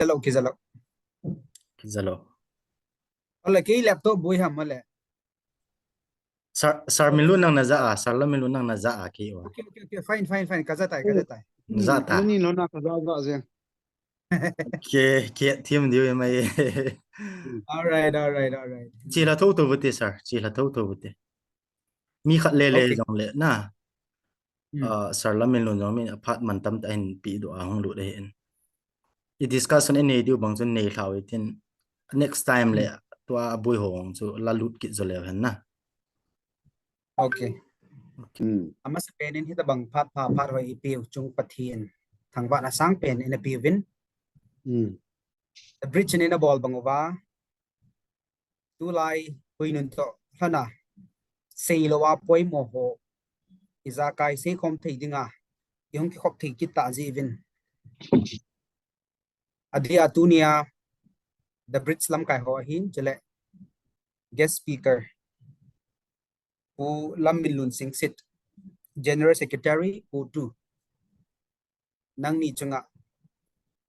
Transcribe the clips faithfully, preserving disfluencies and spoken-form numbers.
Kijalou, kijalou. Kijalou. Ole, kei laptop boi ham ole. Sir, Sir Minlun nang naja a, Sir Lamminlun nang naja a kei wa. Okay, okay, okay. Fine, fine, fine. Kaja tai, kaja tai. Naja ta. Tuni lona kaja ja jeng. Ke, ke, team diu mai. All right, all right, all right. Chi la tho tho bute, sir. Chi la tho tho bute. Mi khat le le jong le na. Sir Lamminlun jong mi aphat man tam ta hin pi do a hung lut ahin. I discussion in nei diu bang chun nei lhau itin next time le tua abui ho hung chu la lut kit jo le hen na. Okay. Amasa penin hita bang phat pha phat hoi ipiu chung Pathen thangvahna sang pen ina piuvin. The bridge in ina bol bang uva. Tulai huinun toh lhana seilou a poimo ho ijakai seikhom thei dinga ihung kikhop thei kit ta jiuvin. Adia tunia The Bridge lamkai ho ahin chule guest speaker Pu Lamminlun Singsit, General Secretary, Pu Tu. Nangni chunga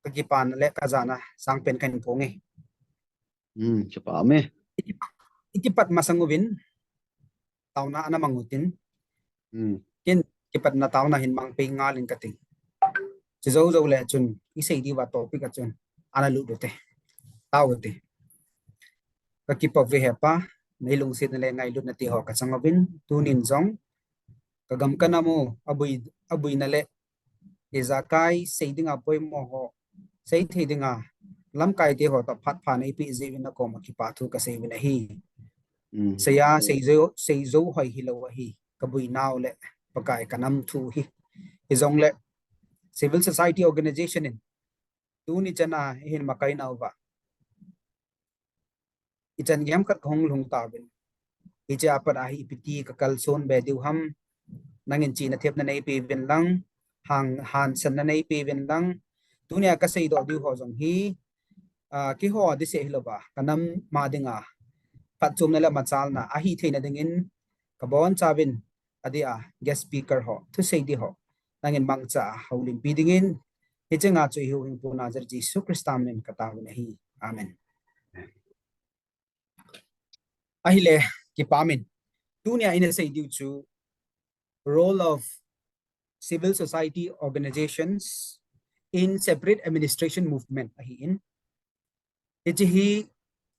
kakipana le kajana sangpen kahin phong e. Hmm, kipa me. Iti, iti pat masang uvin tauna ana mang utin. Hmm. Kin kipatna tauna hin mang pei ngal in kating. Chi jou jou le chun isei diuva topic a chun ana lut ute. Tau ute. Kakipa ve hepa, nei lungsetna le ngailutna ti ho kachang uvin, tunin jong kagam kanam u abui, abuina le ijakai sei dinga poimo ho sei thei dinga lamkai te ho toh phat pha nei pi jiuvin nakoma kipa thu kasei uvin ahi. Seiya sei jou, sei jou hoi hilou ahi. Kabui nau le Pakai kanam thu hi. Hijongle civil society organization in tuni chana ihin makai nauva ichan gei ham khat kahung lhung tauvin. Hiche apat a hi ipi ti kakalson be diu ham. Nangin chihna thepna neipeuvin lang, hang, hansanna neipeuvin lang. Tunia kasei doh diu ho jong hi, ah, keiho dise hilouva, kanam ma dinga phatchomna le machalna ahi theina dingin kabonchauvin, adia guest speaker ho, thusei di ho nangin mangcha a houlimpi dingin, hiche nga chu ihuhhingpu Nazareth Jesu Christa minin kataovin ahi. Amen. Ahile, kipa min. Tunia ina sei diu chu role of civil society organizations in separate administration movement ahin. Hiche hi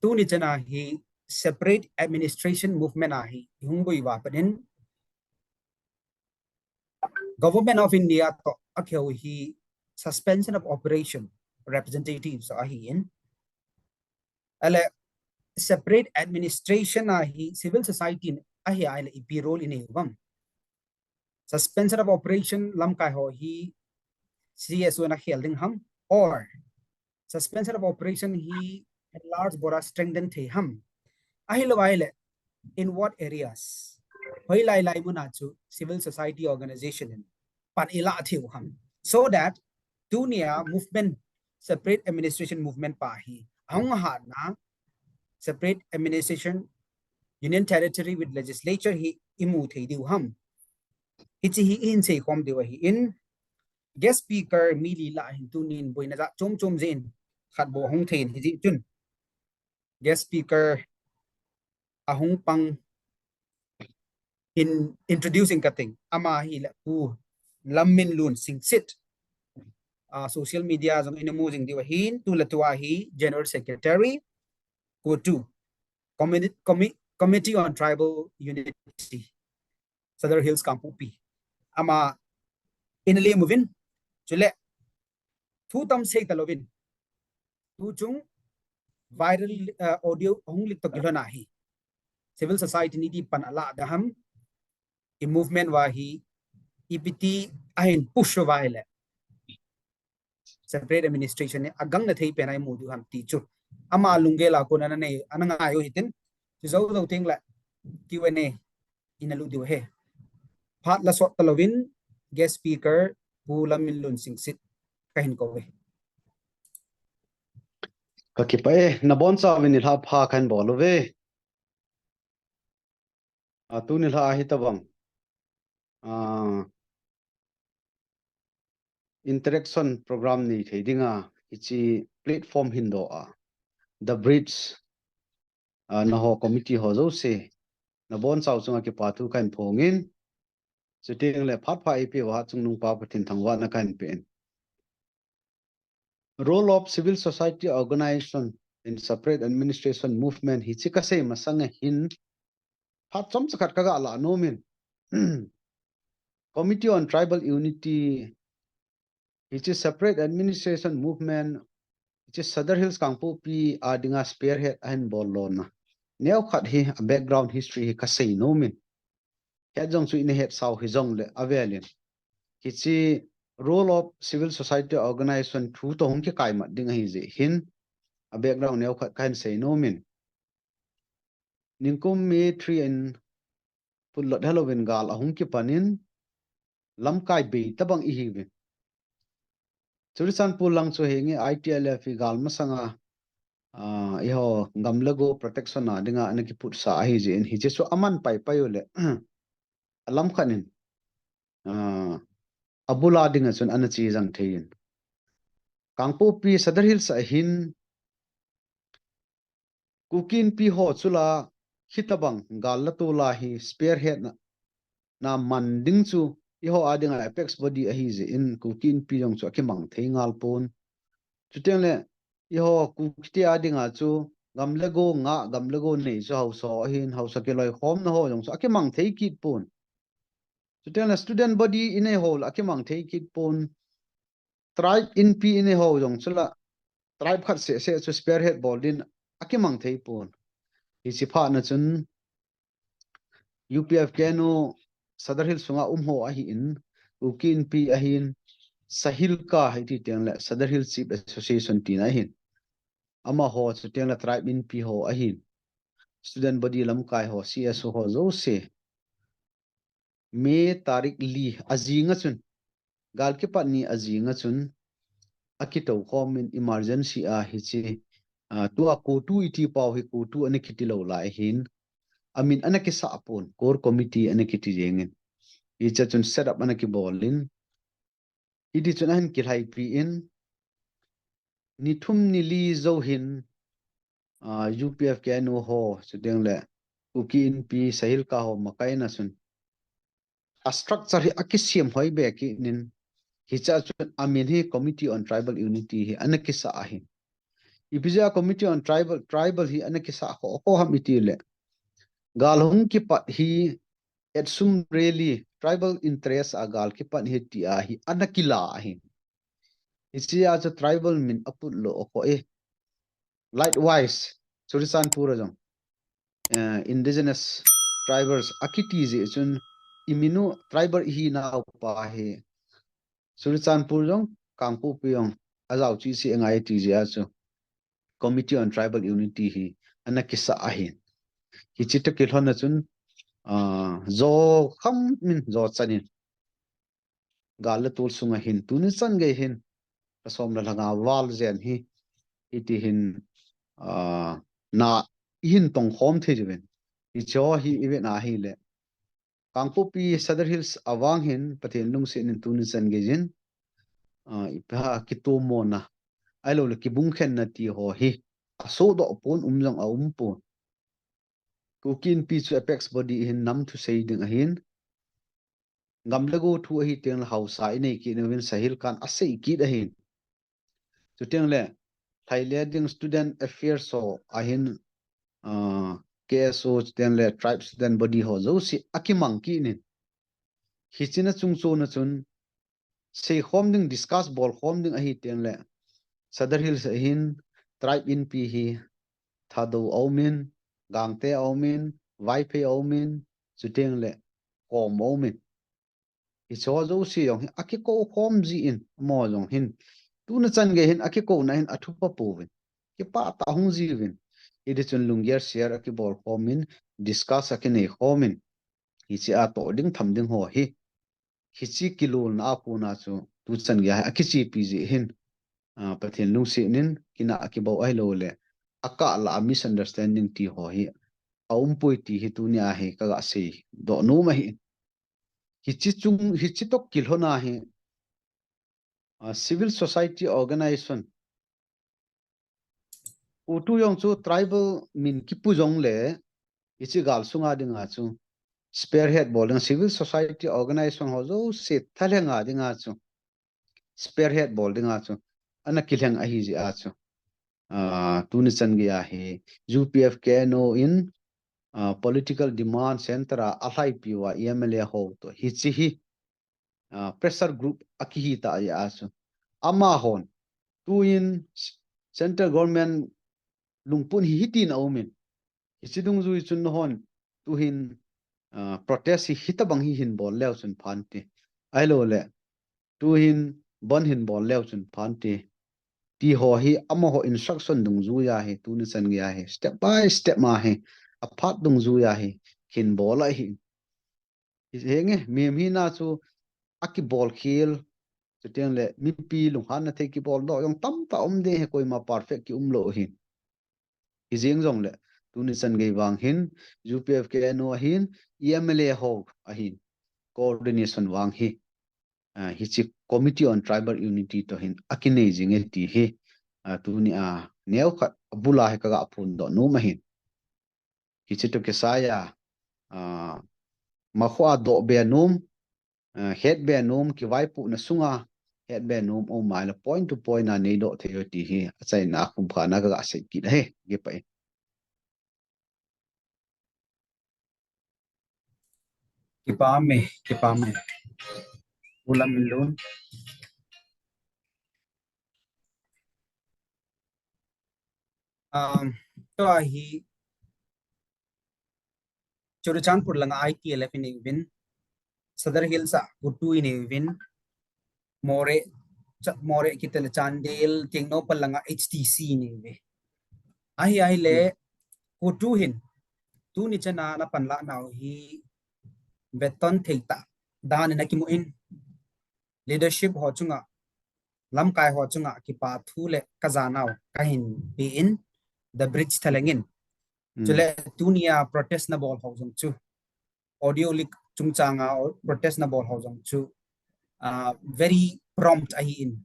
tuni chana hi separate administration movement a hi ihung boi uva panin Government of India toh akihou hi suspension of operation representatives ahin. Ahile separate administration a hi civil society in ahi ahile ipi role inei uvam. Suspension of operation lamkai ho hi C S O in akhel ding ham or suspension of operation hi enlarge bora strengthen thei ham. Ahilou ahile, in what areas? Hoilai lai muna chu civil society organization in pan ilah thei u ham. So that tunia movement, separate administration movement pa hi ahung hatna, separate administration, union territory with legislature hi imu thei diu ham. Hiche hi ihin seikhom diu ahin, guest speaker mi li lah hin tunin boina jat chom chom jeh in khat bou hung thei in hijeh chun guest speaker ahung pang in introducing kating. Ama hi le Pu Lamminlun Singsit. Ah, social media jong ina mu jing diu ahin, tu le tua hi General Secretary, COTU, Communi-, Commi-, Committee on Tribal Unity, Sadar Hills Kangpokpi. Ama ina lem uvin, chule thu tam sei talouvin. Tuchung viral, uh, audio hung leak toh kilhon a hi civil society in iti pan alah da ham, i movement uva hi ipi ti ahin push uva ahile separate administration hi agangna thei pen a imu diu ham ti chu ama lunggel a kon ana nei, ana ngai u hitin, chu jou jou teng le Q and A ina lut diu ahi. Phat la sot talouvin guest speaker Pu Lamminlun Singsit kahin kou uve. Kakipah e, nabonchauvin nilhah pha kahin bol uve. A, tuni nilhah a hitobang, a, interaction program nei thei dinga hiche platform hin doh a, The Bridge, ah, naho committee ho jouse, nabonchau chunga kipathu kahin phongin, chuteng le phat pha eipeuva chungnungpa Pathen thangvahna kahin pen. Role of civil society organization in separate administration movement hiche kasei masanga hin, phat chomcha khat kaga lah nomin. Committee on Tribal Unity, hiche separate administration movement, hiche Sadar Hills Kangpokpi a dinga spearhead ahin bol lona neokhat hi a background history hi kasei nomin. Het jong chu ina hetsau hijongle avelin, hiche role of civil society organization thu toh hung kikaimat ding ahijeh hin, a background neokhat kahin sei nomin. Ningkum May three in putlot helouvin gal ahung kipanin, lamkai bei tabang ihiuvin. Churachandpur lang chu henge I T L F hi gal masanga, ah, eiho gam le go protection a dinga ana kiputsa ahijeh in, hiche chu aman paipai ule, alamkhat in, ah, abula dinga chun ana che jang theiyin. Kangpokpi Sadar Hills a hin, Kuki Inpi ho chula, hitabang gal la tola hi spearhead na, na man ding chu, eiho a dinga apex body ahijeh in, Kuki Inpi jong chu akimang thei ngal pon. Chuteng le, eiho Kuki te a dinga chu, gam le go ngah, gam le go nei chu haosa ahin, haosa kiloikhomna ho jong chu akimang thei kit pon. Chuteng le student body inei ho la akimang thei kit pon. Tribe Inpi inei ho jong chula, tribe khat seh seh chu spearhead bol din akimang thei pon. Hiche phatna chun, U P F K N O Sadar Hills sunga um ho ahin, Kuki Inpi ahin, SAHILCA hiti teng le Sadar Hills Chief Association tina ahin, amaho chuteng le Tribe Inpi ho ahin, student body lamkai ho, C S O ho jouse, May tarik li ajinga chun, gal kipat ni ajinga chun, akitou khomin emergency a hiche, ah, tua COTU iti pau hi COTU ana kiti lou lai hin, amin ana kisah pon, core committee ana kiti jengin. Hiche chun set up ana kibolin, hiti chun ahin kilhaipi in, ni thum ni li jou hin, ah, U P F K N O ho, chuteng le Kuki Inpi, SAHILCA ho makaina chun, a structure hi akisem hoi be kit in, hiche a chun amin hi Committee on Tribal Unity hi ana kisah ahin. Ipi jeh a Committee on Tribal, Tribal hi ana kisah kho, kho ham iti le, gal hung kipat hi, etsum rally, tribal interest a gal kipat hi tia hi ana kila ahin. Hiche a chu tribal min aput lou akhoh e. Likewise, Churachandpur a jong, eh, indigenous tribals akiti jeh chun, imin u tribal ihinau pa hi, Churachandpur jong, Kangpokpi jong, ajao chu ise ngai ti jeh a chu, Committee on Tribal Unity hi ana kisah ahin. Hiche toh kilhon a chun, ah, jo kham in, jo chan in, gal le tol sunga hin, tuni chan gei hin, lha som le lha nga val jen hi, hiti hin, ah, na ihin tong khom thei uvin. Hiche ho hi ivet na hile, Kangpokpi Sadar Hills a vang hin Pathen lungset in tuni chan gei hin, ah, ipi ham, kitomona, ahilou le kibung khenna ti ho hi asoh doh pon, um jong aum pon. Kuki Inpi chu apex body hin nam thusei ding ahin, gam le go thu ahi teng le haosa inei kit uvin SAHILCA in asei kit ahin. Chuteng le, lhai le ding student affairs ho ahin, ah, K S O chuteng le tribe student body ho jouse akimang kit in. Hiche na chungchon a chun, sei khom ding, discuss bol khom ding ahi teng le, Sadar Hills a hin, tribe Inpi hi, Thadou aumin, Gangte aumin, Vaiphei aumin, chuteng le, Kom aumin. Hiche ho jouse jong hi akikou khom jin, amaho jong hin, tuni chan gei hin akikouna hin athu pha pouvin, kipah tah hung jiuvin. Hiti chun lunggel share akibol khomin, discuss akinei khomin, hiche a toh ding tham ding ho hi, hiche kilolna a kona chu tuchan gei a hi akichepi jeh hin, ah, Pathen lungset in kina akibou ahilou le, akah lah a misunderstanding ti ho hi aum poi ti hi tuni a hi kaga sei doh nom ahi. Hiche chung, hiche toh kilhon a hi, ah, civil society organization CoTU jong chu tribal min kipu jongle, hiche gal sunga dinga chu spearhead bol ding, civil society organization ho jouse thalhenga dinga chu spearhead bol dinga chu ana kilheng ahi jeh a chu, ah, tuni chan geiya hi U P F K N O in, ah, political demand center a alhaipi uva M L A ho toh hiche hi, ah, pressure group akihi ta jeh a chu, amahon tuin central government lungput hi hitin aumin, hiche dungjui chun nahon tuhin, ah, protest hi hitabang hi hin bol leu chun phante, ahilouleh tuhin bandh hin bol leu chun phante, ti ho hi amaho instruction dungjuiya hi tuni chan geiya hi step by step ma hi aphat dungjuiya hi hin bol ahi. Henge, mihem hina chu akibol khel, chuteng le mipi lunghanna thei kibol doh jong tamtah um ding ahi, koima perfect kium lou ahin. Hijeng jongle tuni chan gei vang hin U P F K N O ahin, M L A ho ahin, coordination vang hi, ah, hiche Committee on Tribal Unity toh hin akinei jinge ti hi, ah, tunia neokhat abula hi kaga phondoh nom ahin. Hiche toh kisaiya, ah, makhoa dohbe nom, ah, hetbe nom, kivaipohna sunga hetbe nom um ahile point to point a neidoh thei u ti hi achaina a khumkhana kaga sei kit ahi, kipah e. Kipah e, kipah e. U Lamminlun. Um, tua hi Churachandpur langa I T L F inei uvin, Sadar Hills a CoTU inei uvin, Moreh, Cha-, Moreh kiti le Chandel, Tengnoupal langa H T C inei uve. Ahi, ahile, Hmm. CoTU hin tuni chana napanlah nau hi veton thei tah dan in akimun, leadership ho chunga, lamkai ho chunga kipathu le kajanau kahin pein, The Bridge Thalheng in. Hmm. Chule tunia protest nabol ho jong chu, audio leak chungchanga protest nabol ho jong chu, ah, very prompt ahin,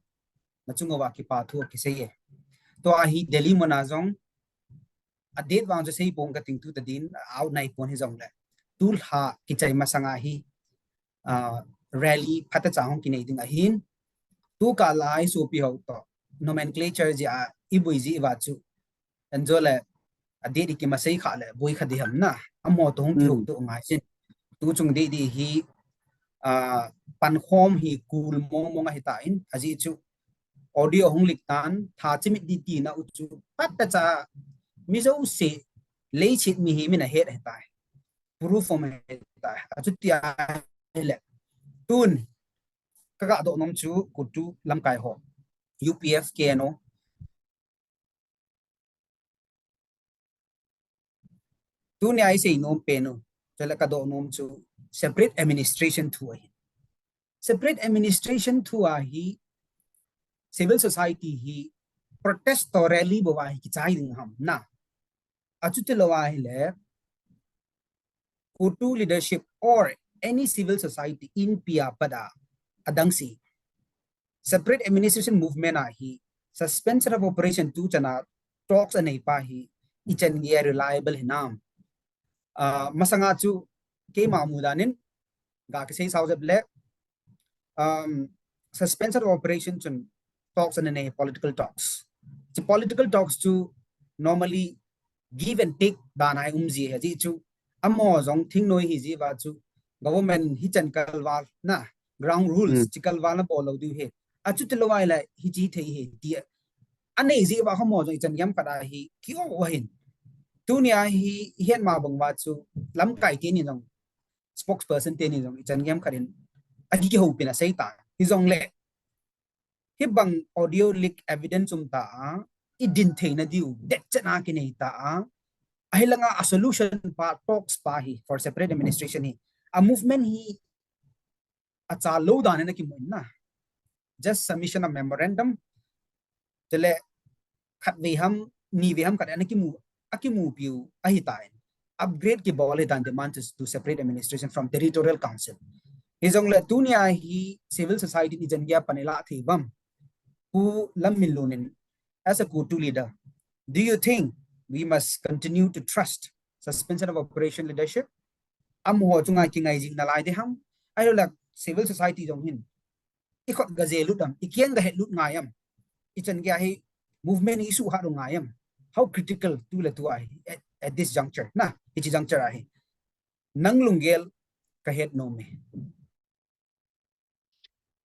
nachung uva kipathu kisei e. Tua hi Delhi muna jong, a date vang chu seipong kating tu tadin, out naipon hijongle, tulha kichai masanga hi, ah, rally phatecha hung kinei ding ahin, tukal a i sopi ho toh nomenclature jeh a iboi ji uva chu, anjo le, a date i kimasei kha le boi kha ding ham na, amaho toh hung kihou Hmm. toh ngai sin. Tuchung date hi, ah, pankhom hi kul mong mong ahitan, ajeh chu audio hung leak tan, tha chimit ding tina u chu phatecha mi jouse, leiset mihem in ahet ahitai, proof form ahitai. Achuti ahile, tun kaga doh nom chu CoTU lamkai ho, U P F K N O, tunia isei nom pen u, chule kadoh nom chu separate administration thu ahi. Separate administration thu a hi civil society hi protest toh rally bou a hi kichai ding ham na. Achuti lou ahile, CoTU leadership or any civil society in pia pada adang si, separate administration movement a hi suspension of operation tuchana talks anei pa hi ichan geiya reliable hinam. Ah, masanga chu keima mudan in ga kisei sao jep le, um, suspension of operation chun talks ananei, political talks. Chu political talks chu normally give and take dan a um ji ahi, ajeh chu amaho jong thingnoi hi ji uva chu government hichan kalval na, ground rules Hmm. chu kalval nabol lou diu ahi. Achuti lou ahile hiche thei ahi ti anei ji uva amaho jong ichan geiya khat a hi ki-o ahin. Tunia hi ihet ma bang uva chu lamkai teni jong, spokesperson teni jong ichan geiya khat in aki kihoupi na sei ta. Hijongle, hibang audio leak evidence um ta a, idin theina diu detchet a kinei ta a, ahilanga a solution pa, talks pa hi for separate administration hi, a movement hi achal lou dan in akimun na. Just submission of memorandum, chule khatvei ham, nivei ham khat in akimu, akimupiu ahitan, upgrade kibol ahitan demand to, to separate administration from territorial council. Hijongle tunia hi civil society in ichan geiya pan ilah thei uvam? Pu Lamminlun in as a CoTU leader, Do you think we must continue to trust suspension of operation leadership? Amaho chunga kingai jing nalai ding ham? Ahilouleh civil society jong hin ikhut ga jelut am, ikiang ga hetlut ngai am? Ichan gei hi movement issue ha ngai am? How critical tu le tu ahi at, at this juncture? Na, hiche juncture ahi. Nang lunggel ka het nom e.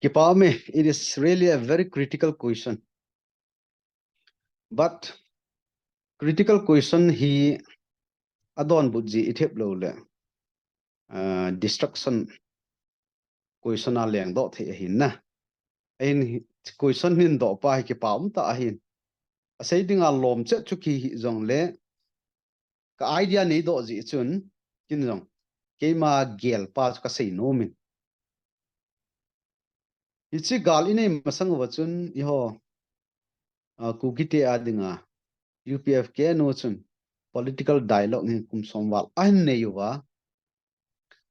Kipa um e, it is really a very critical question. But critical question hi adonbut ji ithep lou le, uh, destruction question a lengdoh thei ahin na. Ahin question hin doh pa hi kipa um tah ahin. Asei dinga lom chet chu kihi jongle ka idea neidoh ji chun kin jong keima gel pa chu kasei nom in. Hiche gal inei masang uva chun eiho, uh, Kuki te a dinga U P F K N O chun political dialogue hi kum som val ahin nei uva,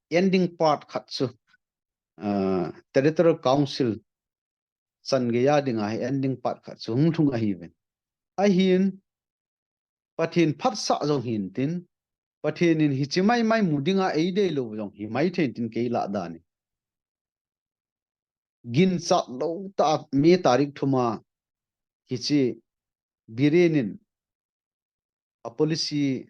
ending part khat chu, uh, Territorial Council chan gei a dinga hi ending part khat chu hung lhung ahiuvin. Ahin Pathen phatsah jong hintin, Pathen in hiche maimai mu dinga eidei lou jong himai thei intin kei lah dan in. Ginchat lou tah a May tarik thum a hiche Biren in a policy,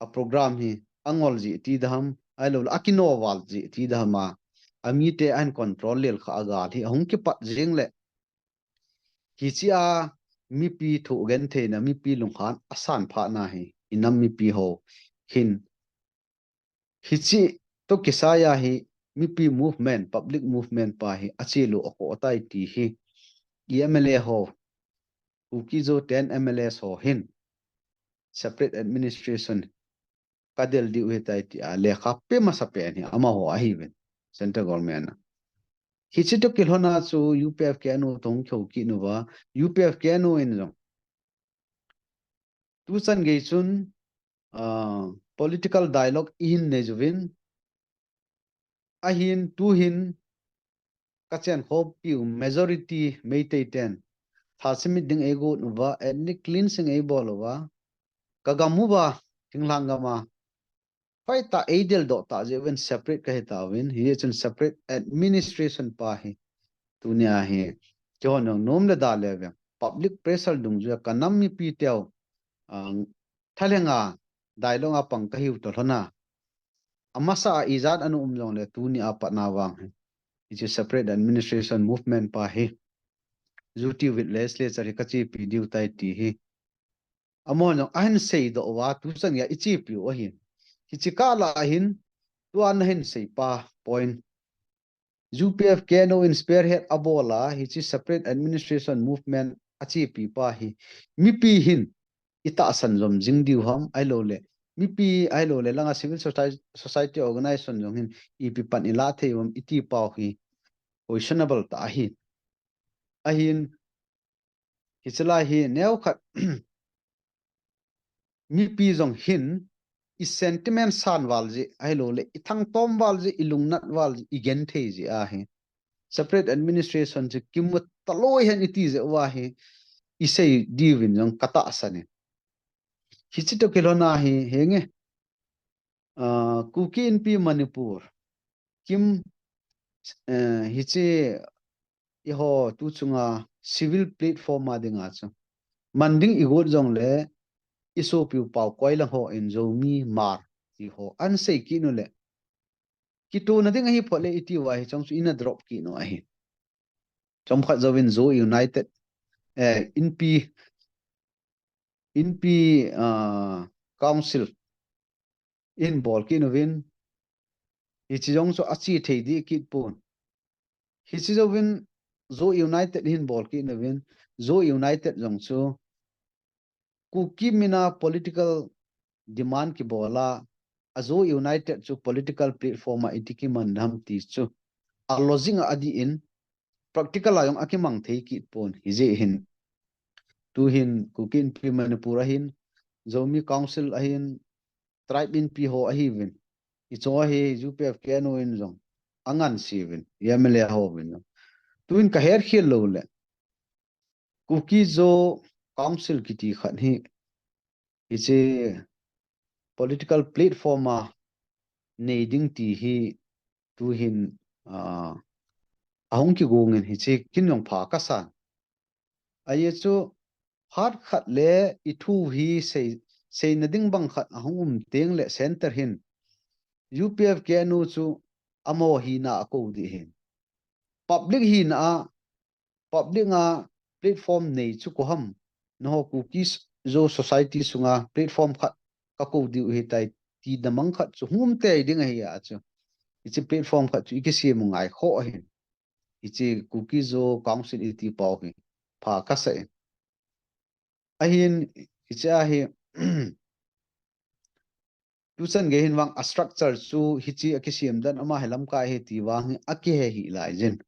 a program hi angol ji ti ding ham, ahilouleh akino val ji ti ding ham a, amite ahin control lel kha a gal hi ahung kipat jing le. Hiche a mipi thoh gentheina, mipi lunghan asan phatna hi inam mipi ho hin hiche toh kisai a hi mipi movement, public movement pa hi achelu akoh tai ti hi M L A ho, Kuki Zo ten M L As ho hin separate administration kadel diu ahitai tia lekha pe masa pen hi amaho ahiuvin, central government a. Hiche toh kilhona chu U P F K N O toh hung kihou kit uva, U P F K N O in jong tuchan gei chun, uh, political dialogue ihin nei uvin, ahin tuhin kachen khopiu majority Meitei ten thasimi ding eigot uva, ethnic cleansing eibol uva, kagam uva, thinglhang gam a hoitah eidel doh tah jeh uvin separate kahi tauvin, hijeh chun separate administration pa hi tunia hi kihon jong nom le da le veng public pressure dungjuia kanam mipi teu, uh, thalhenga dialogue a pang kahiu toh lhona amasa a ijat ana um jongle tunia patna vang hi hiche separate administration movement pa hi Zu tiu vin legislature hi kachepi diu tai ti hi amahon jong ahin seidoh uva tuchan gei a ichepiu ahin. Hiche kah lah a hin tua nahin sei pa point, U P F K N O in spearhead abol a hiche separate administration movement achepi pa hi mipi hin itahsan jom jing diu ham, ahilouleh mipi ahilouleh langa civil society, society organization jong hin ipi pan ilah thei u ham iti pau hi questionable tah ahi. Ahin hiche lai hi neokhat mipi jong hin i sentiment san val jeh ahilouleh ithangtom val jeh, ilungnat val jeh, igenthei jeh ahi separate administration chu kimu talou hen iti jeh uva hi isei diuvin jong katahsan in. Hiche toh kilhona hi henge, uh, Kuki Inpi Manipur, KIM, uh, hiche eiho tuchunga civil platform a dinga chu man ding igot jongle isopiu Paokhuaylang hon Zomi, Hmar ti ho ahin sei kit u le kitohna ding ahi phot le iti uva hiche chu ina drop kit u ahi. Chomkhat jouvin Zo United, eh, Inpi, Inpi, uh, Council ihin bol kit uvin, hiche jong chu ache thei dih kit pon. Hiche jouvin Zo United ihin bol kit uvin, Zo United jong chu Kuki mina political demand kibol a, a Zo United chu political platform a iti kiman ham ti chu alo jing a adih in, practical a jong akimang thei kit pon hijeh hin. Tuhin Kuki Inpi Manipur ahin, Zomi Council ahin, Tribe Inpi ho ahiuvin, icho hi U P F K N O in jong anganse uvin, M L A ho uvin jong. Tuhin kahet khel lou le Kuki Zo Council kiti khat hi hiche political platform a nei ding ti hi tuhin, ah, ahung kigong in hiche kin jong pha kasa. Ahi chu phat khat le i thu hi sei, seina ding bang khat ahung um teng le center hin U P F K N U chu amaho hina akou ding ahin. Public hina a, public a platform nei chu koi ham. Nangho Kuki Zo society sunga platform khat kakou diu ahitai tina mang khat chu hung um tei ding ahi a chu. Hiche platform khat chu i kisem u ngai kho ahin. Hiche Kuki Zo Council iti pau hi pha kasa in. Ahin, hiche a hi, tuchan gei hin vang a structure chu hiche a kisem dan ama hi lamkai hi ti vang hi akihe hih lai jin.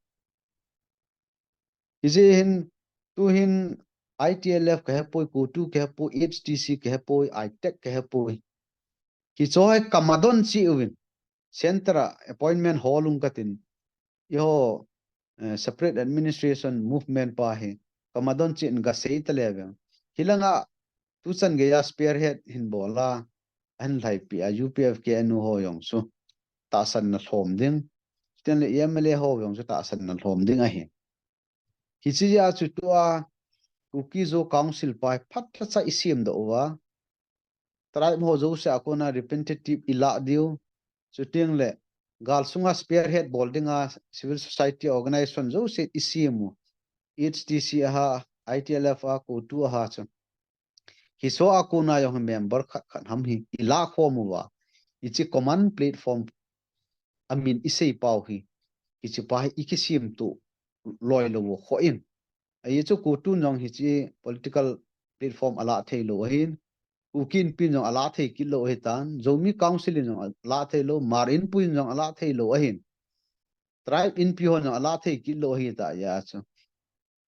Hijeh hin, tuhin I T L F kahepoi, CoTU kahepoi, H T C kahepoi, ITEC kahepoi. Hicheho hi kamadon cheh uvin, center a appointment hol ung katin, eiho, eh, separate administration movement pa hi kamadon cheh in gasei tale veng. Hilanga tuchan geiya spearhead hin bol a, ahin lhaipi a U P F K N U ho jong chu tahsanna lhom ding. Chuteng le M L A ho jong chu tahsanna lhom ding ahi. Hiche jeh a chu tua Kuki Zo Council pa hi phatechan i semdoh uva, tribe ho jouse a kona representative i lah diu. Chuteng le gal sunga spearhead bol dinga civil society organization jouse i sem u. H T C aha, I T L F a, CoTU aha chu. Hicheho a kona jong hi member khat khat ham hi i lah khom uva, hiche common platform amin i sei pau hi, hiche pa hi i kisem tu loi lou u kho in. Ahi chu CoTU in jong hiche political platform alah thei lou ahin, Kuki Inpi in jong alah thei kit lou ahitan, Zomi Council in jong alah thei lou, Hmar Inpi in jong alah thei lou ahin, tribe Inpi hon jong alah thei kit lou ahita jeh a chu.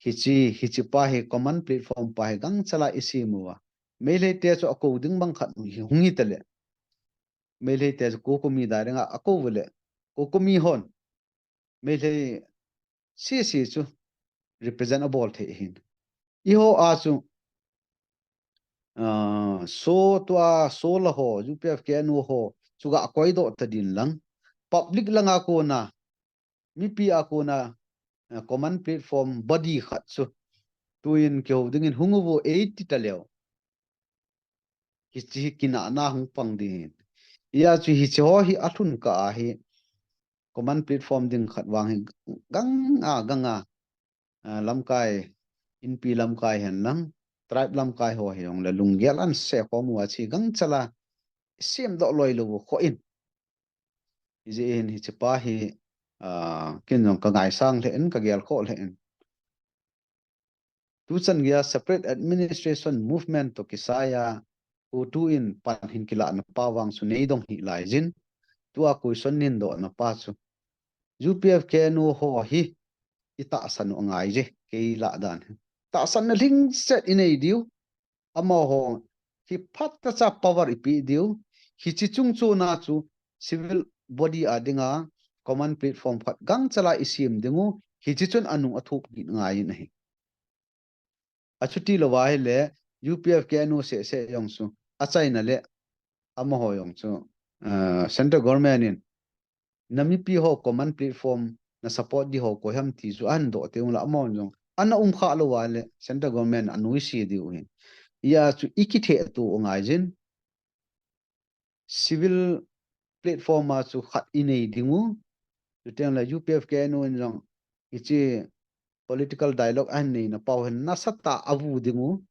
Hiche, hiche pa hi common platform pa hi gangchal a i sem uva, Meitei te chu akou ding bang khat hi hung hita le, Meitei te chu COCOMI direct a akou uva le, COCOMI hon Meitei sese chu represent abol thei ahin. Eiho a chu, ah, so tua, so la ho, U P F K N U ho chu ga koidoh ta din lang, public langa kona, mipi a kona, eh, common platform body khat chu tuin kihou dingin hung uvo eiti taleu, hiche hi kinahna hung pang ding ahin. Hijeh a chu hicheho hi alhun kah a hi common platform ding khat vang hi ganga, ganga, ah, lamkai, Inpi lamkai hen lang, tribe lamkai ho hijongle lunggel ahin se khom uva, hiche gangchal a i semdoh loi lou u kho in. Hijeh hin hiche pa hi, ah, ken jong ka ngaisang lheh in, ka gelkhoh lheh in. Tuchan geiya separate administration movement toh kisai a, CoTU in pan hin kilahna pa vang chu nei dong hih lai jin. Tua question hin dohna pa chu, U P F K N U ho hi i tahsan u angai je, kei lah dan hi. Tahsanna lhingset i nei diu, amaho hi phatechan power i pe diu, hiche chungchon a chu civil body a dinga common platform khat gangchal a i sem ding u, hiche chun anung athup kit ngai in ahi. Achuti lou ahile, U P F K N U seh seh jong chu, achaina le, amaho jong chu, ah, central government in, na mipi ho common platform na support di ho koi ham ti chu ahin doh teng ule, amaho jong ana um kha lou ahile, central government anuisat diu ahin. Hijeh a chu i kitheh tu u ngai jin. Civil platform a chu khat i nei ding u. Chuteng le U P F K N U in jong hiche political dialogue ahin neina pau hin nasatah a avu ding u.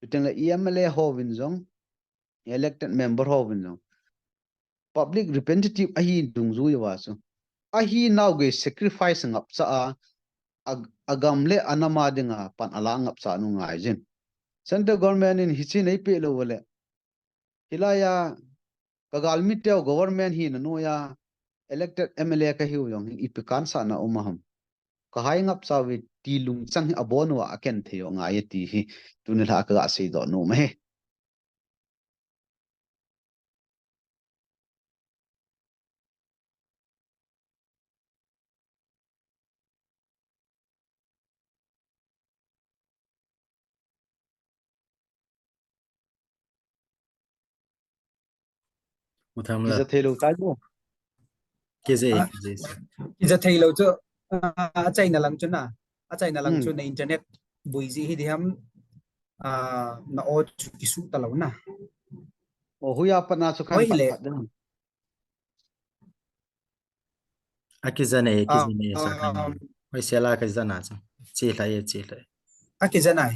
Chuteng le M L A hovin jong, elected member hovin jong, public representative ahi dungjui uva chu, ahinau gei sacrifice ngapcha a, a, agam le anam a dinga pan ala ngapcha u ngai jin. Central government in hiche nei peh lou ule, hilai a ka galmi teu government hina noiya elected M L A ka hiu jong hin ipi kansahna um a ham. Ka hai ngapcha uve ti lungchang hi abon uva aken thei u ngai e ti hi tuni lha ka ga seidoh nom ahi. Mutham la. Kija thei lou tai bo. Kija, ah, kija. Kija thei lou chu, ah, achaina lang chu na. Achaina lang chu na internet bui ji hi di ham, ah, na o chu kisu ta lou na. O huya pa na chu kan pat pat ding. Akija nei, kija nei sa kan. Hoi sela kija na chu. Chi lai, chi lai. Akija nei.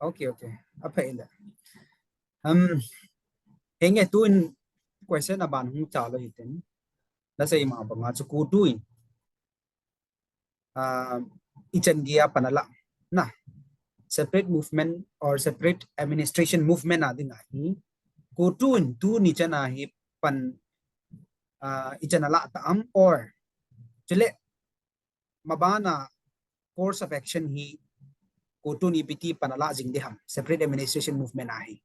Okay, okay. Aphei le. Um, henge tun question aban hung cha lou hitin. Na sei ma banga chu CoTU in. Uh, ichan gei a pan ala. Na. Separate movement or separate administration movement a ding ahi. CoTU in tuni chan a hi pan, uh, ichan ala ta am or. Chule mabana course of action hi CoTU in ipiti pan ala jing di ham, separate administration movement a hi.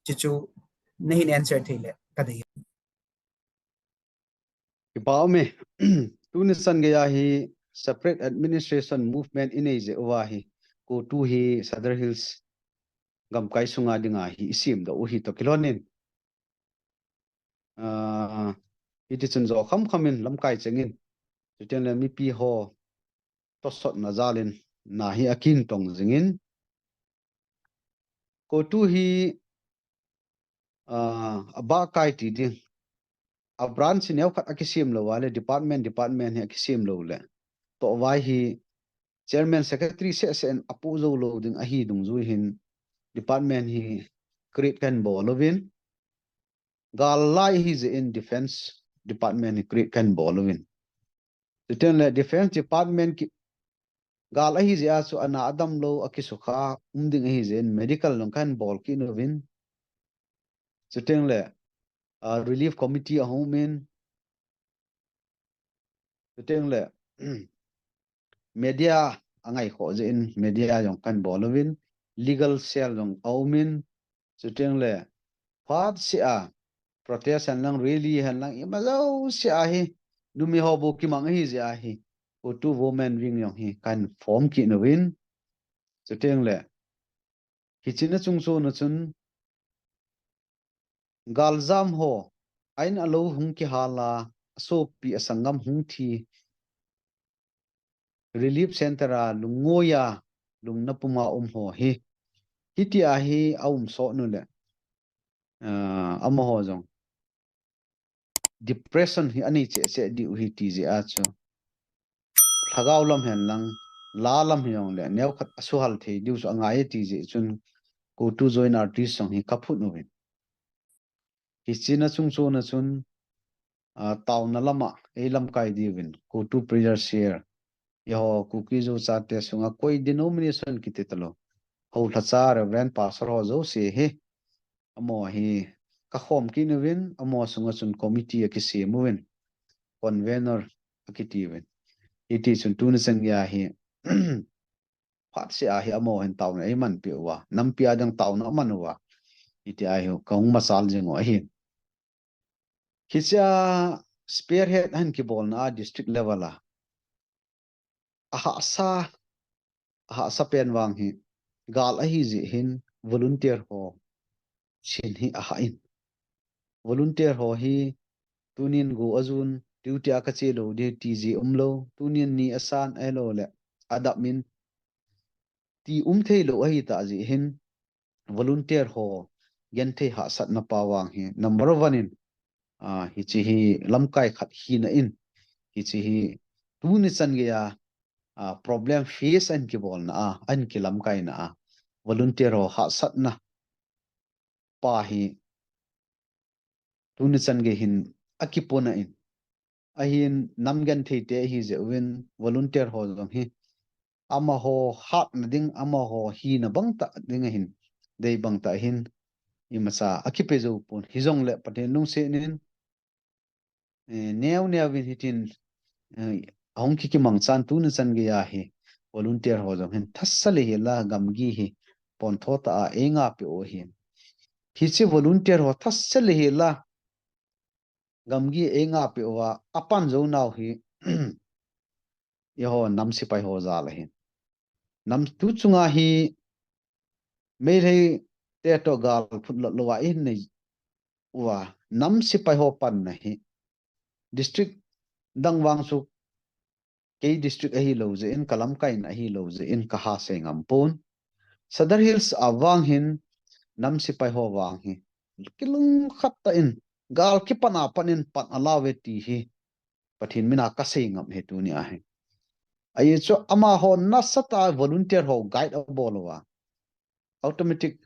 Chuchu nahin answer thei le, ka dei. Kipa ume, tuni chan gei a hi separate administration movement inei jeh uva hi, CoTU hi Sadar Hills gamkai sunga dinga hi isim doh u hi toh kilhon in. Ah, hiti chun jo kham kham in lamkai cheng in. Chutiang le mipi ho tosot na jal in na hi akin tong jing in. CoTU hi, ah, abah kai ti ding. A branch neo khat akisem lou a le department, department hi akisem lou le. Toh vai hi chairman secretary seh seh in apu jou lou ding ahi dungjui hin department hi create kan bol uvin. Gal lai hi jeh in defense department hi create kan bol uvin. Chutiang le defense department ki gal ahi jeh a chu ana adam lou akisukha um ding ahi jeh in medical jong kan bol kit uvin. Chutiang le, ah, relief committee ahung um in. Chutiang le, media angai kho jeh in media jong kan bol uvin, legal cell jong aum in, chutiang le phat seh a protest hen lang, rally hen lang, ima jouse a hi, numei ho bou kimang ahi jeh a hi, CoTU women wing jong hi kan form kit uvin, chutiang le, hiche na chungchon a chun, galjam ho, a in a lou hung kihal a, asopi asanggam hung thi, relief center a lungngoi a, lungna pum a um ho hi, hiti a hi aum sot nu le, ah, amaho jong depression hi anei cheh cheh diu hi ti jeh a chu. Lhagao lam hen lang, la lam hi jong le, neo khat asuhal thei diu chu angai e ti jeh chun, CoTU join artist jong hi ka phut uvin. Hiche na chungchon a chun, ah, taona lama, ei lamkai diuvin, CoTU prayer share, eiho Kuki Zo chate sunga koi denomination kiti talou. Hou lhacha Reverend Pastor ho jouse hi, amaho hi ka khom kit uvin, amaho sunga chun committee akisem uvin, convener akiti uvin. Hiti chun tuni chan gei a hi, phat seh a hi amaho hin taona eiman peh uva, nampi a ding taona aman uva. Hiti a hi ka hung machal jing u ahi. Hiche a spearhead ahin kibolna a district level a. Ahahsa, ahahsa pen vang hi, gal ahi jeh hin volunteer ho sin hi ahah in. Volunteer ho hi tunin go ajun, duty a kache lou ding ti jeh umlou, tunin ni asan ahilou le, adap in ti um thei lou ahi tah jeh hin, volunteer ho genthei hahsatna pao vang hi number one in, ah, hiche hi lamkai khat hina in, hiche hi tuni chan gei a, ah, problem face ahin kibolna a, ahin kilamkaina a, volunteer ho hahsatna pa hi tuni chan gei hin akipuna in, ahin nam genthei te ahi jeh uvin volunteer ho jong hi amaho hatna ding, amaho hina bang tah ding ahin, dei bang tah ahin, imacha akipe jou pon. Hijongle Pathen lungset in, eh, neo neo in hitin, eh, ahung kikimang chan tuni chan gei a hi volunteer ho jong hin thasa le hila gamgi hi pontho tah a eingah peh u ahi. Hiche volunteer ho thasa le hila gamgi eingah peh uva apan jou nau hi, eiho nam sepai ho jal ahin. Nam tu chunga hi Meitei te toh gal phut lot lou a ihin nei, uva, nam sipai ho panna hi district dang vang chu kei district ahilou jeh in, ka lamkai in ahilou jeh in, ka ha sei ngam pon. Sadar Hills a vang hin, nam sipai ho vang hi, kilungkhat tah in, gal kipan a pan in pan ala uve ti hi, Pathen mina ka sei ngam e tuni a hi. Ahi chu amaho nasatah a volunteer ho guide abol uva. Automatic,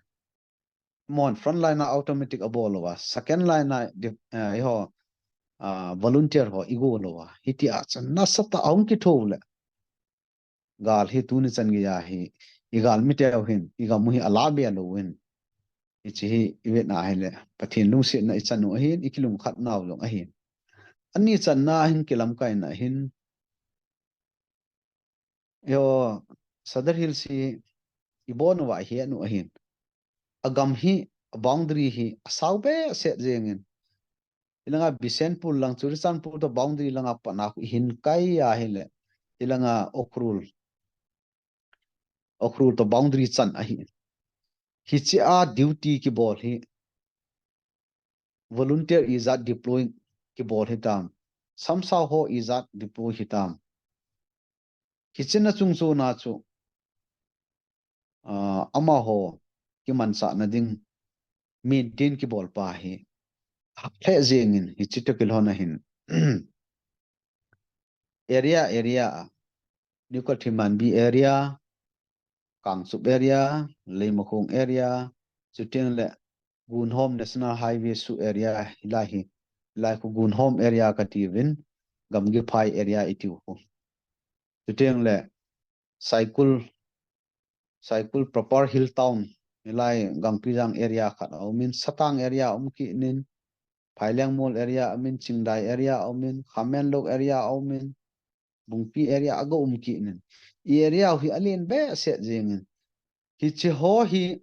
amahon front line a automatic abol uva. Second line a di-, eh, eiho, ah, volunteer ho igo lou uva. Hitia chu nasatah a hung kitho le. Gal hi tuni chan geiya hi, i galmi teu hin, i gam u hi ala be lou in. Hiche hi, i vetna ahile, Pathen lungsetna i chan u ahin, i kilungkhat nau jong ahin. Ani channa ahin kilamkaina ahin. Eiho, Sadar Hills hi, i bon uva ahi anu ahin. A gam hi, a boundary hi, asao behseh jeng in. Hilanga Bishenpur lang, Churachandpur to boundary langa pat a khu ihin kai ahile. Hilanga Ukhrul. Ukhrul to boundary chan ahi. Hiche a duty kibol hi. Volunteer ijat deploy kibol hitam. Samsao ho ijat deploy hitam. Hiche na chungchon a chu, ah, amaho kimansahna ding maintain kibol pa hi. Hah lheh jeng in hiche to kilhon ahin. Area, area a. New Kalthimanbi area, Kangchup area, Leimakhong area, chuteng le Gunhom National Highway su area hilai hi, hilai khu Gunhom area kati uvin, Gamgiphai area itiu khu. Chuteng le Saikul, Saikul proper hill town, hilai Gangpijang area khat a um in, Satang area a um kit in, Phailengmol area a um in, Chingdai area a um in, Khamenlok area a um in, Bungpi area a ga um kit in. I area hi alen behseh jeng in. Hiche ho hi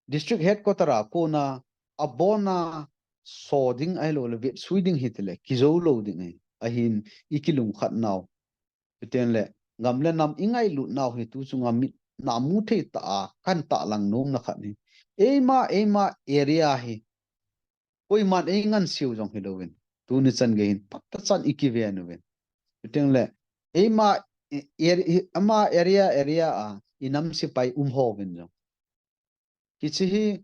district headquarter a kona abon a so ding ahilou le vetsui ding hitile kijou lou ding ahi. Ahin i kilungkhat nau. Chuteng le gam le nam i ngailut nau hi tu chunga mit na mu thei tah a kan tahlang nomna khat hi. Eima, eima area hi koiman ei ngansiu jong hilouvin. Tuni chan gei hin pat tah chan i kiven uvin. Chuteng le, eima, i, i, i, ama area, area a, i nam sipai um ho uvin jong. Hiche hi,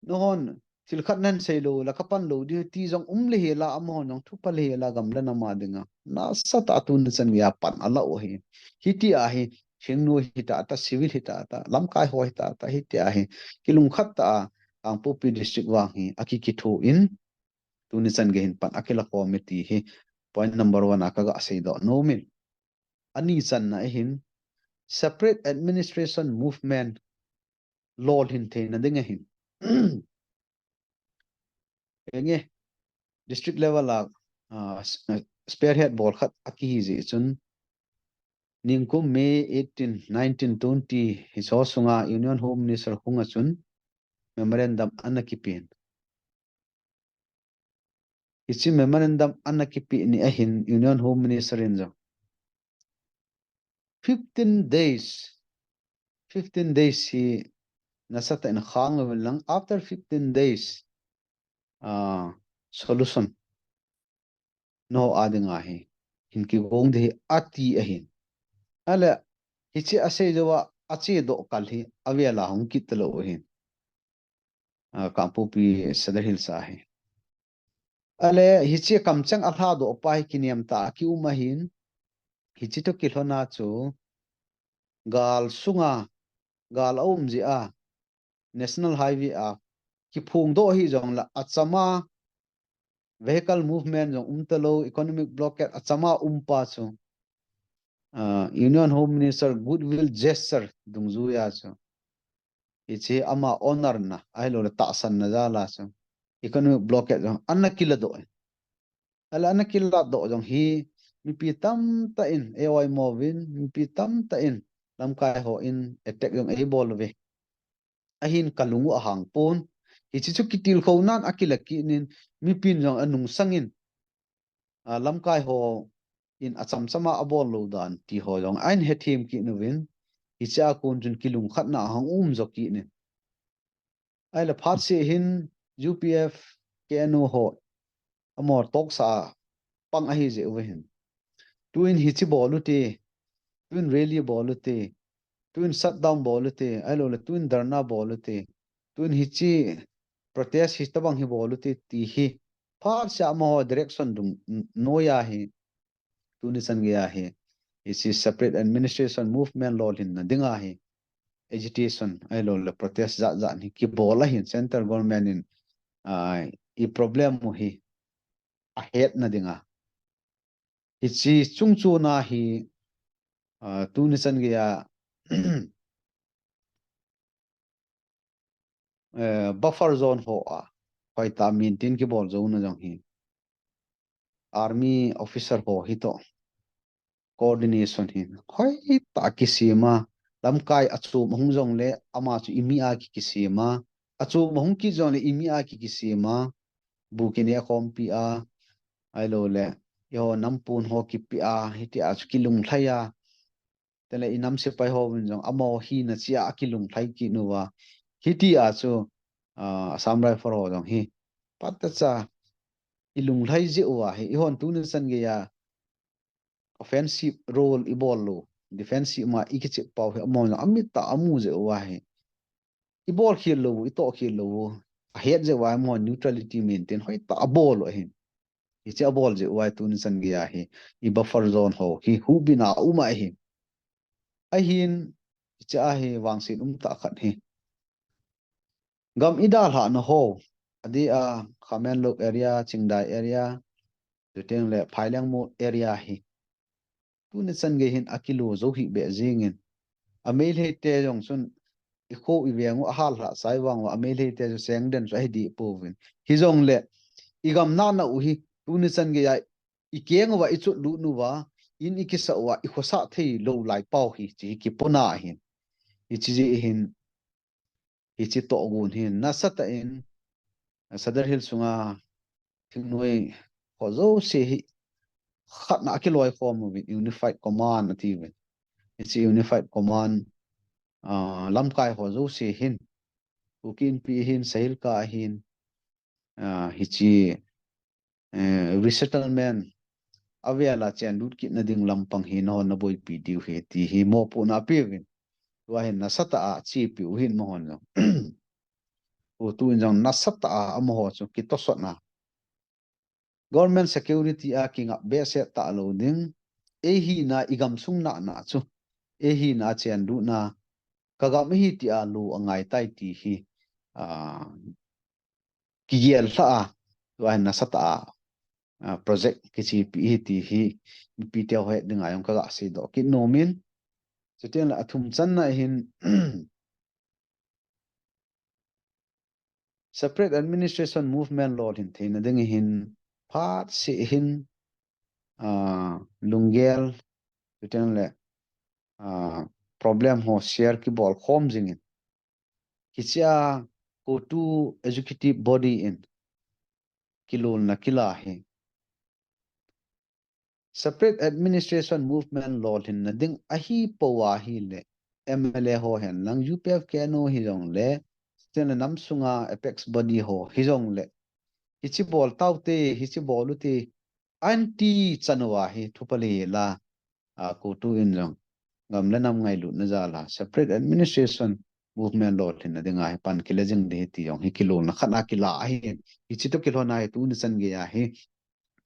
nahon, thil khat nan sei lou, la ka pan lou ding ti jong um le hila, amahon jong thu pha le hila, gam le nam a dinga. Nasatah a tuni chan geiya pan ala u ahi. Hitia hi, hingnu hita ta, civil hita ta, lamkai ho hita ta, hitia hi, kilungkhat tah a, Kangpokpi district vang hi, aki kitho in, tuni chan gei hin pan akila khom e ti hi point number one a ka ga seidoh nom in. Ani channa ahin separate administration movement lolhin theina ding ahin. Enge district level a, ah, s-, ah, spearhead bol khat akihi jeh chun ningkum May eighteen, nineteen, twenty hiche sunga Union Home Minister hung a chun memorandum ana kipen. Hiche memorandum ana kipe ni ahin Union Home Minister in jong fifteen days, fifteen days hi nasatah in khang uvin lang, after fifteen days, ah, solution nangho a dinga hi hin kigong ding ahi ati ahin. Ale, hiche asei jouva achedoh kal hi avel a hung kit talou ahin. Ah, Kangpokpi Sadar Hills a hi. Ale, hiche kamcheng alhadoh pa hi kinem tah a kium ahin. Hiche toh kilhon a chu gal sunga, gal aum jeh a, National Highway a kiphongdoh hih jongle achama vehicle movement jong um talou, economic blockade achama um pa chu, ah, Union Home Minister goodwill gesture dungjuiya chu, hiche ama honor na, ahilouleh tahsanna jal a chu economic blockade jong ana kiladoh in. Ale ana kiladoh jong hi mipi tamtah in, A O I movin, mipi tamtah in, lamkai hon attack jong eibol uve. Ahin kalung u ahang pon. Hiche chu kitilkhou nan akila kit in, mipin jong anungsang in, ah, lamkai hon achamchama abol lou dan ti ho jong ahin hethem kit uvin. Hiche a kon chun kilungkhatna ahung um jo kit in. Ahile phat seh hin U P F, K N O ho amaho toksa a pang ahi jeh u ahin. Tuin hichi bol u te, tuin rally bol u te, tuin shutdown bol u te, ahilou le tuin dharna bol u te, tuin hichi protest hitabang hi bol u te ti hi phat seh a amaho direction dung noi a hi, tuni chan gei a hi, hichi separate administration movement lolhinna dinga hi agitation ahilou le protest jat jat hi kibol ahin, central government in, ah, i problem u hi ahetna dinga. Hichi chungchon a hi, ah, tuni chan gei a, eh, buffer zone ho a hoitah a maintain kibol jouna jong hi army officer ho hi toh coordination hi hoitah a kisem a, lamkai a chom ahung jong le ama chu i mi a ki kisem a, a chom ahung kit jong le i mi a ki kisem a, bu kine khompi a, ahilou le eiho nam pon ho kipe a, hiti a chu kilunglhai a, tele i nam sepai hovin jong amaho hina cheh a kilunglhai kit uva, hiti a chu, ah, Assam Rifle ho jong hi phat cha i lunglhai jeh uva hi, eihon tuni chan gei a offensive role i bol lou, defensive ma i kichep pau hi amahon amit tah a amu jeh uva hi, i bol khel lou, i toh khel lou, ahet jeh uva amahon neutrality maintain hoitah a abol u ahin. Hichi abol jeh uva tuni chan gei a hi i buffer zone ho hi huhbin a um ahi. Ahin, hichi a hi vangset umtah khat hi gam i dalhahna ho, adeh a Khamenlok area, Chingdai area, chuteng le Phailengmol area hi tuni chan gei hin akilo jou hih beh jingin, a Meitei te jong chun i kho i veng u ahal lhah chai vang uva a Meitei te chu cheng den chu ahi deh pouvin, hijongle i gam nana u hi tuni chan gei a i keng uva i chotlut uva, in i kisah uva i khosah thei lou lai pau hi, hichi hi kipona ahin. Hichi jeh hin, hichi tohgon hin nasatah in Sadar Hills sunga thingnoi ho jouse hi khatna a kiloikhom uvin Unified Command atiuvin. Hichi Unified Command, ah, lamkai ho jouse hin, Kuki Inpi ahin, SAHILCA ahin, ah, hichi, eh, resettlement a vel a chenlut kitna ding lampang hi nahon naboipi diu ahi ti hi mopohna apeuvin. Tua hin nasatah a achepiu ahin amahon jong. Tuin jong nasatah a amaho chu kitosotna, government security a kingap behseh talou ding, eihina i gamsung nana chu, eihina a chenlutna, ka gam ahi tia lou angai tai ti hi, ah, kigel lhah a, tua hin nasatah a, ah, project kichepi ahi ti hi mipi teho het dinga jong kaga seidoh kit nomin. Chuteng le athum channa hin separate administration movement lolhin theina ding hin phat seh hin, ah, lunggel, chuteng le, ah, problem ho share kibol khom jingin, hichia CoTU executive body in kilolna kila hi separate administration movement lolhinna ding ahipou ahile, M L A ho hen lang, U P F K N O hijongle, chuteng le nam sunga apex body ho hijongle, hichi bol taute, hichi bol ute, anti chan uva hi thupha lheh hela, ah, CoTU in jong gam le nam ngailutna jal a separate administration movement lolhinna dinga hi pan kila jing ding ahi ti jong hi kilolna khat a kila ahin. Hichi toh kilhon a hi tuni chan gei a hi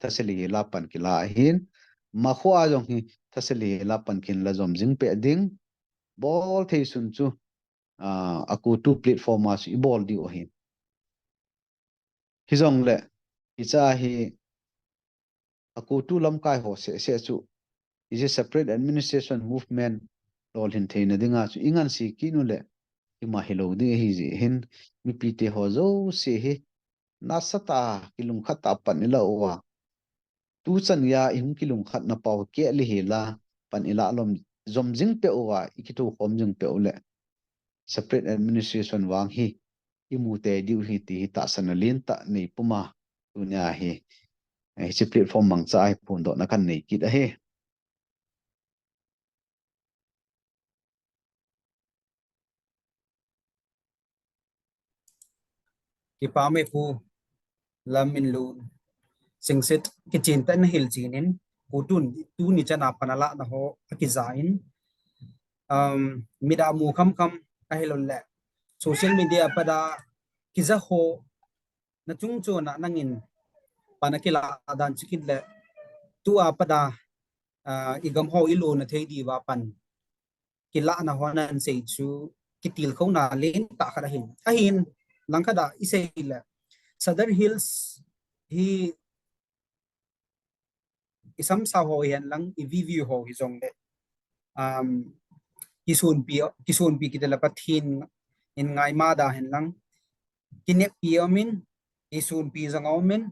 thase lheh hela pan kila ahin. Makhoa jong hi thase lheh hela pan kin la jom jing peh ding. Bol thei sun chu, ah, a CoTU platform a chu i bol diu ahin. Hijongle, hicha hi a CoTU lamkai ho seh seh chu, hiche separate administration movement lolhin theina dinga chu i ngansi kit uleh, ima hilou ding ahi jeh hin, mipi teho jouse hi nasatah a kilungkhat tah a pan i la uva, tuchan gei a i hung kilungkhatna pau keh lheh hela pan i la lom jom jing peh uva, i kithokhom jing peh uleh, separate administration vang hi i mu tei diu ahi ti hi tahsanna lentah nei puma tunia hi, eh, hiche platform mangcha a hi phondohna kan nei kit ahi. Kipa me Pu Lamminlun. Singsit kichen tah in hilchen in, Pu tun, tuni chan a pan alah na ho akija in, um, mit a mu khamkham ahilou le, social media pat a kija ho na chungchon a nangin pan akilah dan chu kit le, tua pat a, ah, i gam ho i lona thei diuva pan kilah na ho nahin sei chu kitilkhouna lentah khat ahin. Ahin, langkhat a i sei le, Sadar Hills hi i samsa ho hihen lang, i V V ho hijongle, um, kisunpi, kisunpi kiti le Pathen in ngaima da hen lang, kineppi aumin, kisunpi jong aumin,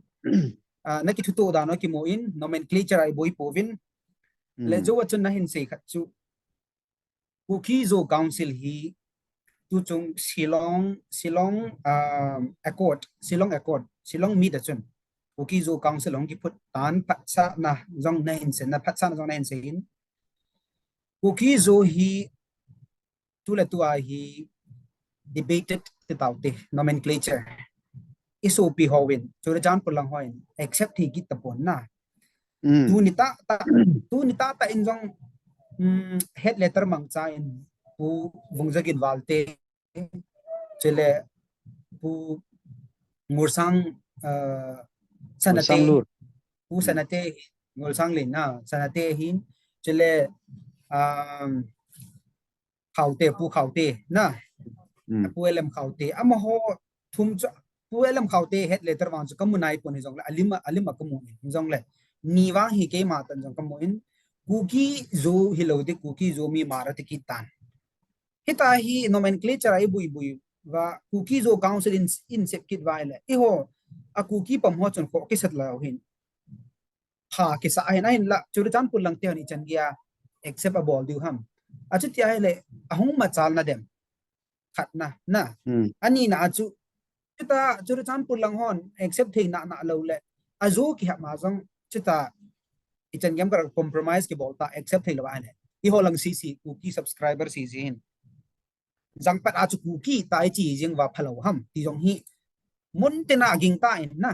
ah, na kithutoh dan u kimu in, nomenclature a i boi pouvin, le jo a chun nahin sei khat chu, Kuki Zo Council hi tuchung Shillong, Shillong, um, Accord, Shillong Accord, Shillong meet a chun Kuki Zo Council hung kiphut tan phatsahna jong nahin sei, na phatsahna jong nahin sei in. Kuki Zo hi tu le tua hi debated ti taute, nomenclature. I sopi hon, Churachandpur lang hon accept hi kit tapon na. Mm. Tuni tah tah, tuni tah tah in jong, mm, head letter mangcha in Pu Vungzagin Valte, chule Pu Ngursang, uh, Sanate, Ngursang Lur. Pu Sanate, Ngursang Lin na, Sanate hin, chule, um, Khaute, Pu Khaute, na. Mm. Pu L M Khaute. Amaho thum chu, Pu L M Khaute head letter vang chu kamu naipon hijongle, alim a, alim a kamu in hijongle, ni vang hi keima tah in jong kamu in, Kuki Zo hilou ding, Kuki Zo mi Mara ti kit tan. Hitia hi nomenclature a i boi boi uva, Kuki Zo Council in, in sep kit uva ahile, eiho, a Kuki pom ho chun khoh kisat lou hin. Pha kisa ahin, ahinla, Churachandpur lang te hon ichan geiya accept abol diu ham. Achuti ahile, ahung machalna dem. Khatna, na. Hmm. Anina a chu, chuta, Churachandpur lang hon accept thei nana lou le, a Zo kihap ma jong, chuta, ichan geiya ka compromise kibol ta, accept thei lou ahile. Eiho lang sese, Kuki subscriber sese hin. Jangpat a chu Kuki ta i chi jing uva phalou ham, ti jong hi mun tina ging ta in na.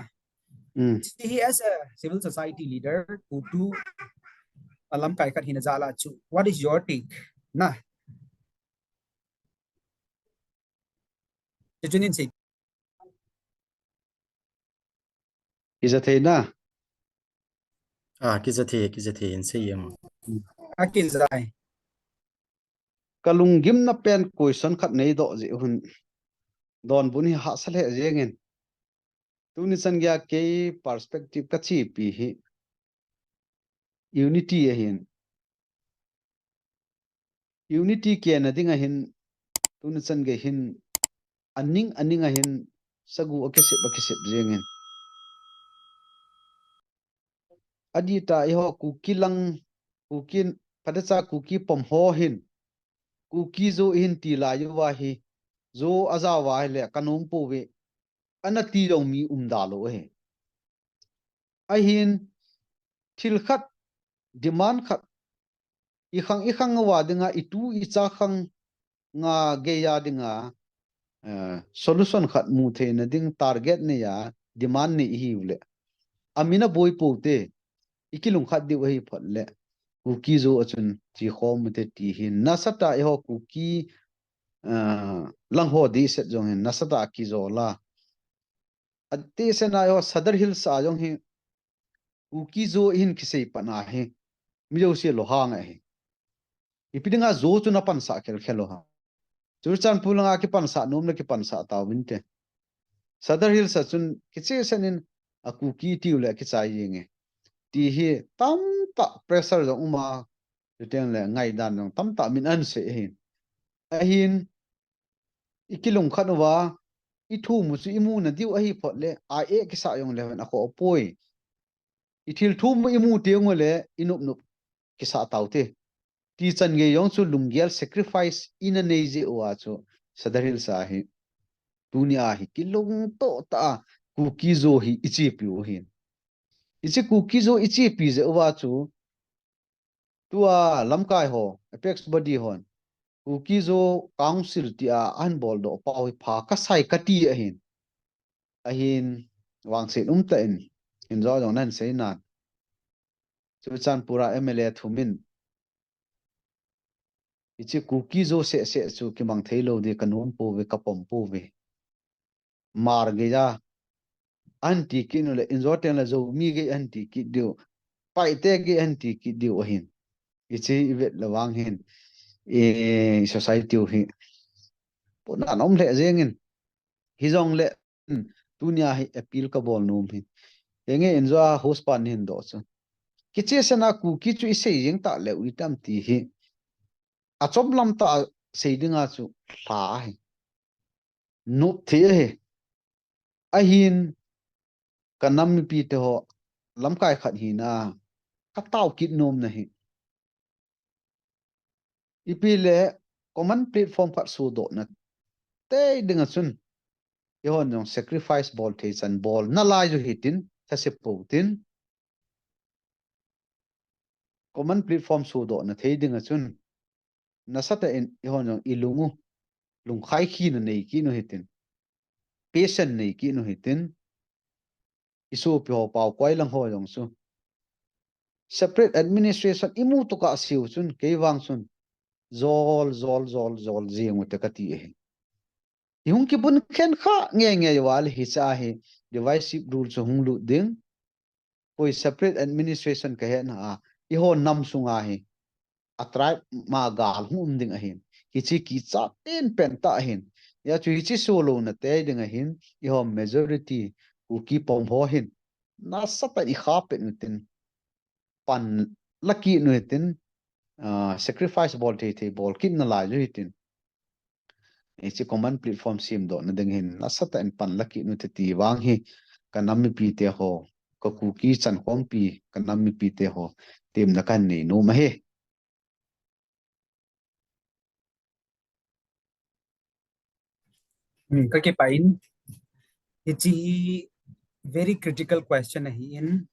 Mm. Hiche hi as a civil society leader, Pu Tu, a lamkai khat hina jal a chu, what is your take? Na. Chuchu nin sei. Kija thei na? Ah, kija thei, kija thei, in sei em. A kija e. Ka lunggimna pen question khat nei doh jeh un. Donbut hi hahsa lheh jeng in. Tuni chan geiya kei perspective ka chepi hi. Unity ahin. Unity kehna ding ahin, tuni chan gei hin, aning, aning ahin, sagu akisep, akisep jeng in. Adih tah a eiho Kuki lang, Kuki, phatecha Kuki pom ho hin, Kuki Zo ihin ti lai uva hi, Zo aja uva ahile, ka nom pouve, ana ti jong mi um da lou ahi. Ahin, thil khat, demand khat, i khang, i khang uva dinga, i tu, i cha khang nga geiya dinga, eh, solution khat mu theina ding target neiya, demand nei ihiu le. Amin aboi poute, i kilungkhat diu ahi phot le. Kuki Zo a chun, chi khom ute ti hin. Nasatah a eiho Kuki, eh, lang ho dihset jong hin, nasatah a kijol a. Ati sena eiho Sadar Hills a jong hi, Kuki Zo ihin kisei pat na hi, mi jouse lou hang ahi. Ipi dinga Zo chu na pansah khelkhel u ham. Churachandpur langa kipansah nom le kipansah tauvinte. Sadar Hills a chun kicheh sen in a Kuki tiu le kichai jeng e. Ti hi tamtah pressure jong um a, chuteng le ngaidan jong tamtah min ahin sei ahin. Ahin, i kilungkhat uva, i thum u chu i mu nadiu ahi phot le, a eh kisah jong le hen akhoh poi. I thil thum u i mu teng u le, i nop nop kisah taute. Ti chan gei jong chu lunggel sacrifice i na nei jeh uva chu Sadar Hills a hi. Tuni a hi kilungtoh tah a Kuki Zo hi i chepi u ahin. Hiche Kuki Zo i chepi jeh uva chu, tua lamkai ho, apex body hon, Kuki Zo Council tia ahin boldoh pau hi pha kasai kati ahin. ahin vangset umtah in, injo jong nahin seinan. Churachandpur a M L A thumin, hiche Kuki jo seh seh chu kimang thei lou ding, ka nom pouve, ka pom pouve. Hmar gei a, ahin ti kit u le, injo teng le Zomi gei ahin ti kit diu, Paite gei ahin ti kit diu ahin. Hiche i vet le vang hin, i society u hi puna nom lheh jeng in. Hijongle, tunia hi appeal ka bol nom hi. Henge injo a host pan hin doh chu. Kichehsel a Kuki chu i sei jeng ta leu itam ti hi. Achom lam tah sei dinga chu lha ahi. Nop thei ahi. Ahin ka nam mipite ho lamkai khat hina ka tao kit nom na hi. Ipi le common platform khat sodohna tei dinga chun, eihon jong sacrifice bol thei chan bol nalai u hitin, thase pou tin. Common platform sodohna thei dinga chun, nasatah in eihon jong i lung u, lungkhai khina nei kit u hitin. Patient nei kit u hitin. I sopi ho pao koi lang ho jong chu. Separate administration i mu tokah seiyu chun, kei vang chun. Jol, jol, jol, jol jeng u te ka ti ahi. I hung kibun khen kha nge nge uva le hiche a hi divisive rule chu hung lut ding. Koi separate administration ka hena a, eiho nam sunga hi a tribe ma gal hung um ding ahin. Hiche kichat pen pen tah ahin. Hijeh chun hiche solouna tei ding ahin, eiho majority Kuki pom ho hin nasatah in i kha pet u tin, pan la kit u hitin, ah, sacrifice bol thei thei bol kit nalai u hitin. Hiche common platform semdohna ding hin nasatah in pan la kit u te ti vang hi ka nam mipite ho, ka Kuki chankhompi ka nam mipite ho temna kahin nei nom ahi. Hmm, ka kipah in. Hiche hi very critical question ahin.